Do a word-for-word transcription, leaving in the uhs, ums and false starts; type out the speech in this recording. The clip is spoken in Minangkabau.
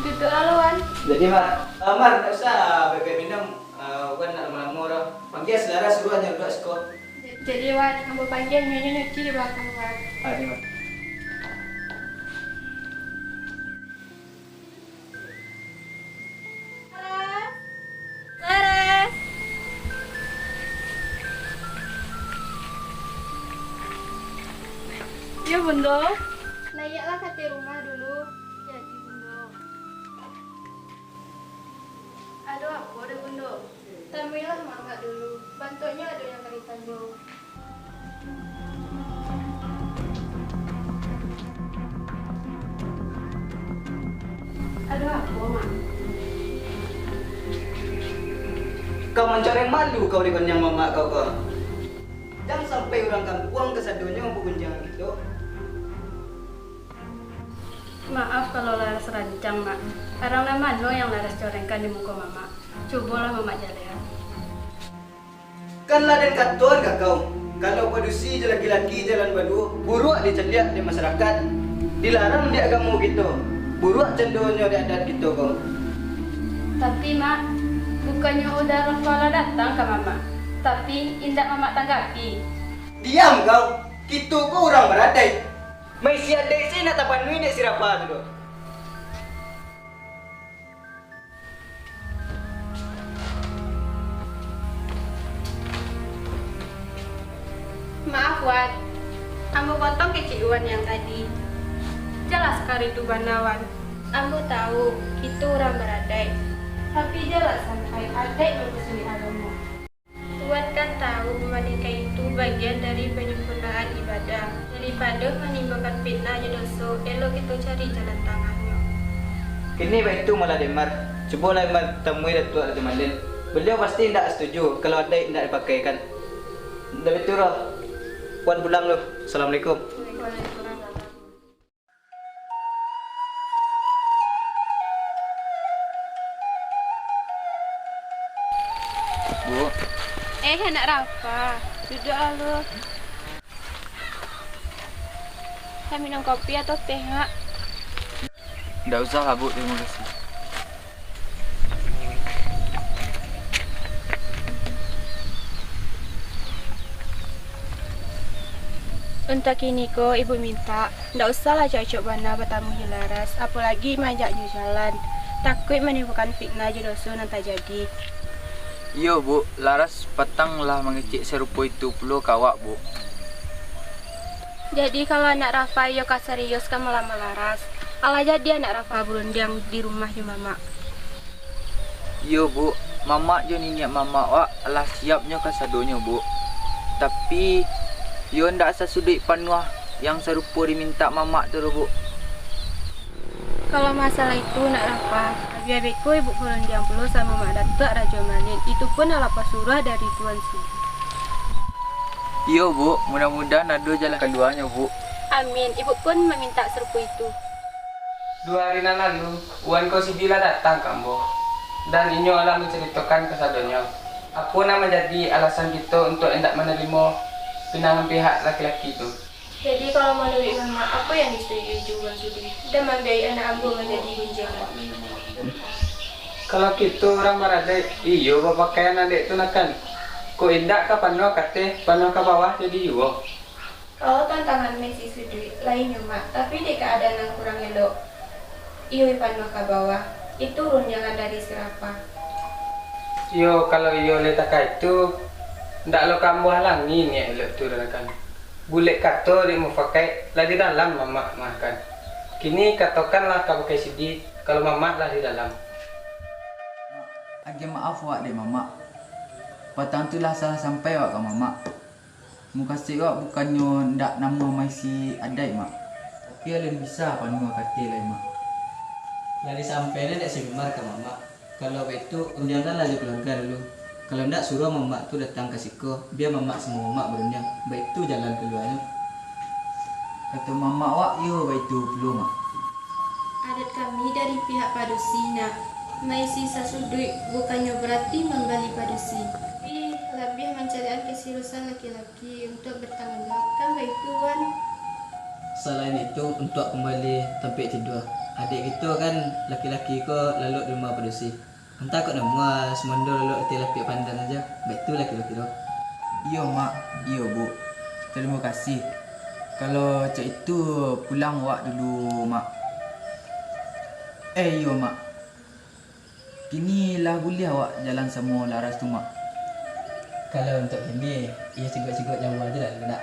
Duduak lah, Wan. Jadi, Mar. Ah, Mar, ndak usah banyak minum. Ah, Wan ndak lamo-lamo doh. Panggia si Laras, suruah nyo duduak siko. Jadi, Wan, ambo panggia nyo, nyo nyuci di balakang, Wan. Ah, iyo, Mar. Laras. Laras. Iyo, Bundo. Naiaklah ka ateh rumah dulu. Jadi, Bundo. Ado apo dek Bundo? Tamuilah Mamak dulu. Bantuaknyo ado yang ka ditanyo. Ado apo, Mak? Kau mancoreng malu kau di gundiang mamak kau ko. Jan sampai urang kampuang kasadonyo bagunjiang kito. Maaf kalau Laras rancang, Mak. Arang nan mano yang Laras corengkan di muko Mamak? Cubolah Mamak jalehan. Kan lah den katoan ka kau, kalau padusi jo laki-laki jalan baduo, buruak dicaliak dek masarakaik, dilarang dek agamo kito, buruak candonyo dek adat kito ko. Tapi, Mak, bukannyo Uda Rafa lah datang ka Mamak, tapi indak Mamak tanggapi. Diam kau! Kito ko urang baradaik. Maisi adaik se indak tapanuhi dek si Rafa tu doh. Maaf, Wan. Ambo potong kecek Wan yang tadi. Jaleh kari tu bana, Wan. Ambo tahu, kito urang baradaik. Tapi, jaleh sampai adaik mampusuik agamo. Wan kan tahu, manikah itu bagian dari panyempurnaan ibadah. Daripado manimbakan fitnah jo doso, elok kito cari jalan tangahnyo. Kini baitu malah dek Mar. Cubolah Mar tamui Datuak Rajo Malin. Baliau pasti indak satuju kalau adaik indak dipakaikan. Ndak baitu doh. Wan pulang lu. Assalamualaikum. Waalaikumsalam. Bu. Eh, anak Rafa, duduak lalu. Ka minum kopi atau teh, Ngak? Ndak usah lah, Bu, terima kasih. Untuak kiniko, Ibu mintak, ndak usahlah acok-acok bana batamu jo Laras, apolagi maajahnyo jalan. Takuik manimbuakan fitnah jo doso nan tajadi. Iyo, Bu, Laras patang lah mangecek sarupo itu pulo ka awak, Bu. Jadi, kalau anak Rafa iyo ka sarius ka malamar Laras, alah jadi anak Rafa barundiang di rumah jo mamak. Iyo, Bu. Mamak jo niniak mamak wak alah siapnyo kasadonyo, Bu. Tapi, iyo ndak sasuduik panuah yang sarupo dimintak mamak tu doh, Bu. Kalau masalah itu, nak Rafa, abiah beko ibu barundiang pulo samo Mak Datuak Rajo Malin. Itu pun alah pasuruah dari Tuan Sidi. Iyo, Bu. Mudah-mudahan ado jalan kaluanyo, Bu. Amin. Ibu pun mamintak sarupo itu. Duo ari nan lalu, Wan ko Sidi lah datang ka ambo, dan inyo alah mancaritokan kasadonyo, apo nan manjadi alasan kito untuak indak manarimo pinangan pihak laki-laki tu. Jadi, kalau manuruik Mamak, apo yang disetujui jo Wan Sidi, dan mambiayai anak ambo manjadi gunjiangan? Kalau kito urang baradaik, iyo bapakaian adaik tu nakan. Kok indak ka panuah ka ateh, panuah ka bawah jadi juo. Kalau tantangan maisi suduik, lain nyo, Mak, tapi dek kaadaan nan kurang elok, iyo panuah ka bawah, itu rundiangan dari si Rafa. Iyo, kalau iyo lai takah itu, ndak lo ka ambo halangi niaik elok tu, Rakan. Bulek kato dek mufakaik, lah di dalam Mamak makan. Kini katokanlah ka bakai Sidi, kalau Mamak lah di dalam. Agiah maaf wak dek Mamak. Patang tu lah salah sampai wak ka Mamak. Mukasuik wak bukannyo ndak namuah maisi adaik, Mak. Tapi alun bisa panuah ka ateh lai, Mak. Lah disampaian dek si Umar ka Mamak. Kalau baitu, rundianganlah jo kaluarga dulu. Kalau ndak, suruah mamak tu datang ka siko, bia mamak samo mamak barundiang. Baitu jalan kaluanyo. Kato mamak wak, iyo baitu pulo, Mak. Adat kami dari pihak padusi, nak, maisi sasuduik, bukannyo barati mambali padusi. Tapi, labiah mancaliakan kaseriusan laki-laki untuak batangguang jawab, kan baitu, Wan? Salain itu, untuak kumbali tampek tidua. Adik kito kan laki-laki ko lalok di rumah padusi. Antah kok namuah sumando lalok ateh lapiak pandan aja. Baitu laki-laki tu. Iyo, Mak. Iyo, Bu. Tarimo kasih. Kalau cak itu, pulang wak dulu, Mak. Eh, iyo, Mak. Kini lah buliah awak jalan samo Laras tu, Mak? Kalau untuak kini, iyo cigok-cigok jauah aja lah dulu, nak.